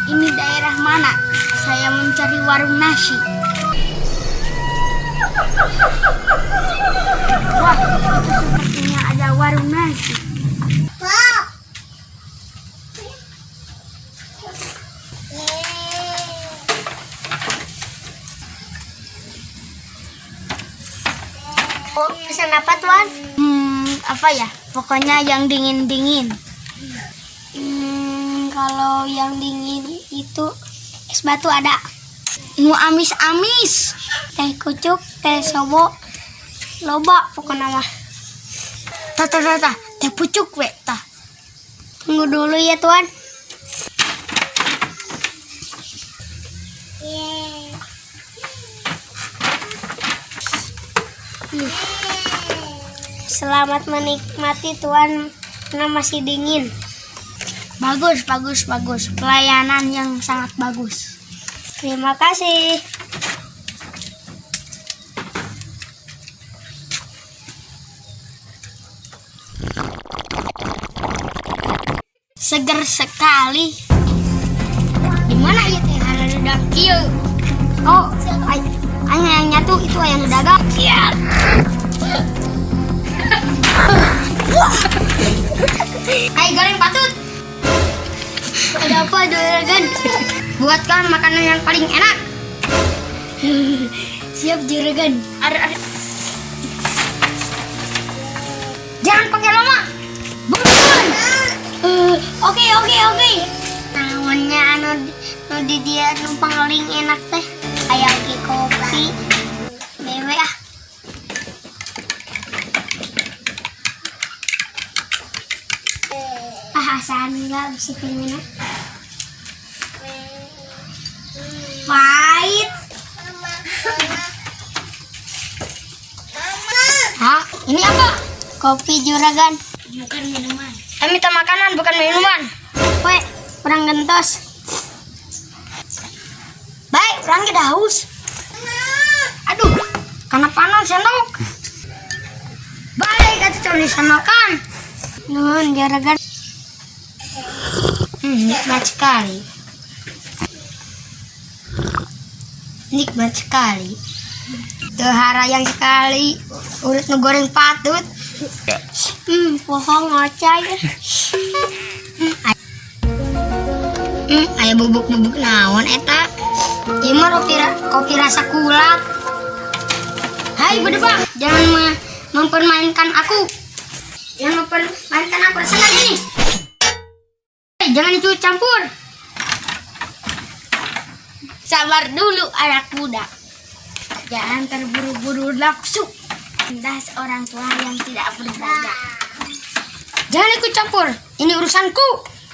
Ini daerah mana? Saya mencari warung nasi. Wah, itu sepertinya ada warung nasi. Wow. Oh, pesan apa, Tuan? Apa ya? Pokoknya yang dingin-dingin. Kalau yang dingin itu es batu ada. Nu amis-amis. Teh kucuk, teh sobo, loba pokoknya mah. Tah, tah, tah, tah. Teh pucuk we, tah. Tunggu dulu ya, Tuan. Selamat menikmati, Tuan. Karena masih dingin. Bagus, bagus, bagus. Pelayanan yang sangat bagus. Terima kasih. Seger sekali. Di mana ya teh hareudang kieu? Oh, aing yang nyatu itu ayam dagang. Iya. Wah. Ayo goreng patut. Ada apa, Juragan? Buatkan makanan yang paling enak. Siap, Juragan. Ada, ada. Jangan pakai lama. Buruan. Oke. Namanya anu nu di dia nu paling enak teh aya ge kopi. Dewe ah. Ah, asaan enggak bisa tinggal. Pahit. Hah? Ini apa? Kopi, Juragan. Bukan minuman. Saya minta makanan, bukan minuman. We, kurang gentos. Baik, urang ge haus. Aduh, karena panas sendok. Baik, atuh coba disendokan. Nuhun, Juragan. Nikmat sekali. Nikmat sekali. Teu harayang sekali. Urut nu goreng patut. Bohong ngocay. Aya bubuk-bubuk naon eta? Ieu mah kopi rasa kulak. Hai bedebak, jangan mempermainkan aku. Jangan mempermainkan aku rasakan ini. Hei, jangan ikut campur. Sabar dulu, anak muda. Jangan terburu-buru nafsu. Entah seorang tua yang tidak berdaya. Jangan ikut campur. Ini urusanku.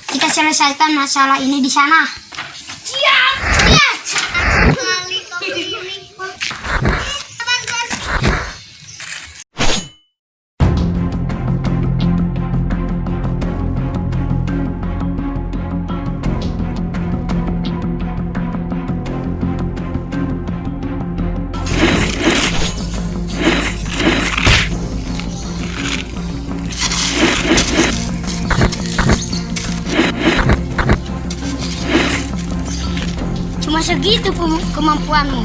Kita selesaikan masalah ini di sana. Siap. Ya. Cuma segitu kemampuanmu.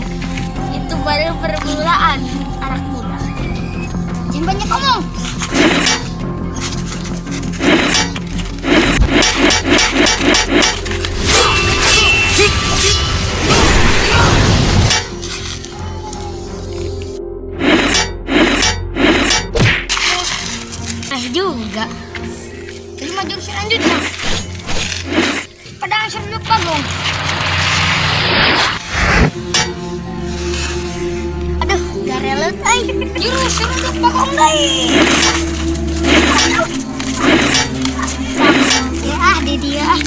Itu baru permulaan, anak muda. Jangan banyak ngomong. Aneh juga. Terima jurus selanjutnya. Pedang seruduk bagong. Aduh, garelet euy. Jurus seruduk bagong deui. Ya ah di dia ah.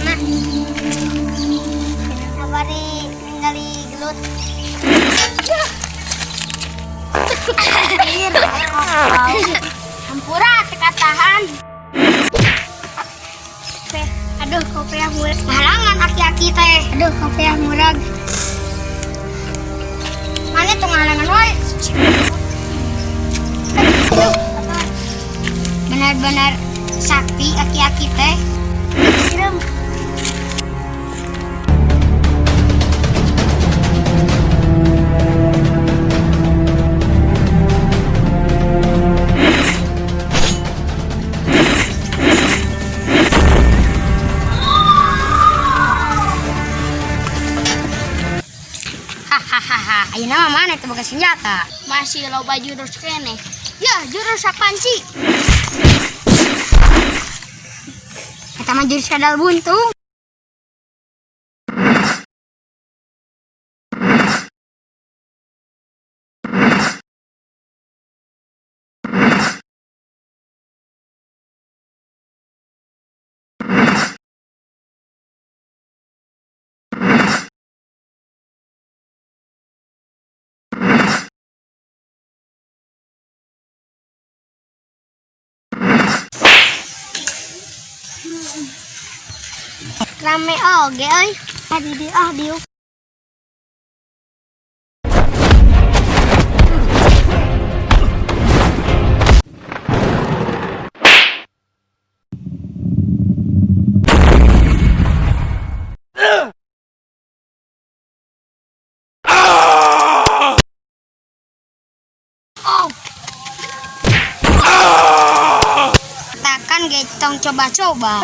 Nah. Sabar nih, ningali gelut. Hampura. Pisan. Aduh, kopi yang murah. Halangan aki-aki teh. Aduh, kopi yang murah. Mana tuh ngahalangan wae. Aduh, Benar-benar sakti aki-aki teh. serem. Hahaha, ayeuna mah mana teh boga senjata? Masih loba jurus keneh. Ya, jurus apaan sih? Eta mah jurus kadal buntung. Rame oge euy. Ah di dieu ah diuk. Oh. Takkan ge tong coba-coba.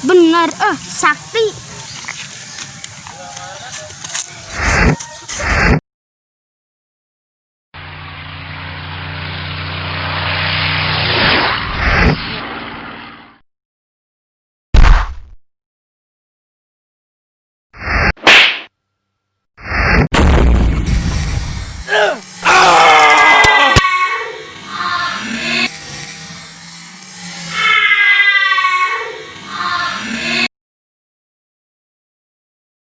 Bener eh sakti.